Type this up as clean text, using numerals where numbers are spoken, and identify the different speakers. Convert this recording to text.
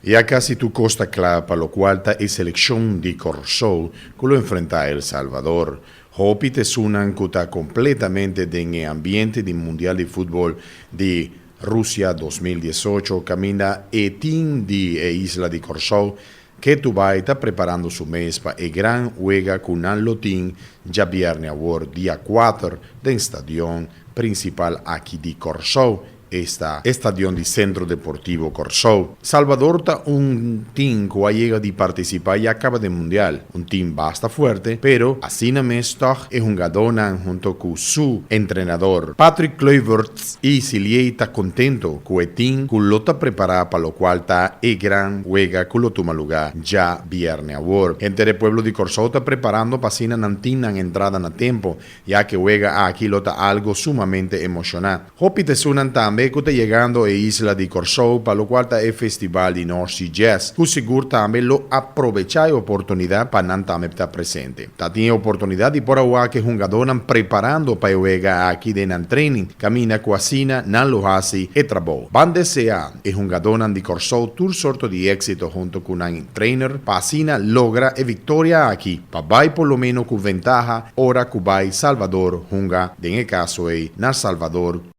Speaker 1: Ya kasi tur kos ta kla pa lokual ta e selekshon di Kòrsou ku lo enfrentá El Salvador. Hopi ta esunnan ku ta kompletamente den e ambiente di Mundial di Futbòl di Rusia 2018 kaminda e tim di e isla di Kòrsou ketu bai ta preparando su mes pa e gran wega ku nan lo tin djabièrnè awor dia 4 den stadion prinsipal aki di Kòrsou, esta stadion di Sentro Deportivo Kòrsou. Salvador ta un tim ku a yega di partisipá ya kaba den Mundial, un tim basta fuerte, pero asina mes tòg e hungadónan huntu ku su entrenador Patrick Kluivert i Silié ta kontentu ku e tim ku lo ta prepará pa lokual ta e gran wega ku lo tuma lugá djabièrnè awor. Henter e pueblo di Kòrsou ta preparando pa asina nan tin nan entrada na tempu, ya ku e wega aki lo ta algu sumamente emoshoná. Hopi ta esunnan tambe ku ta yegando e isla di Kòrsou pa lokual ta e festival di North Sea Jazz, ku sigur tambe lo aprovechá e oportunidat pa nan tambe ta presente. Ta tin e oportunidat di por a wak e hungadónan preparando pa e wega aki den nan training, kaminda ku asina nan lo hasi e trabou. Ban deseá e hungadónan di Kòrsou tur sorto di éksito huntu ku nan trainer pa asina logra e viktoria aki pa bai por lo ménos ku ventaha ora ku bai Salvador hunga, den e kaso ei na Salvador.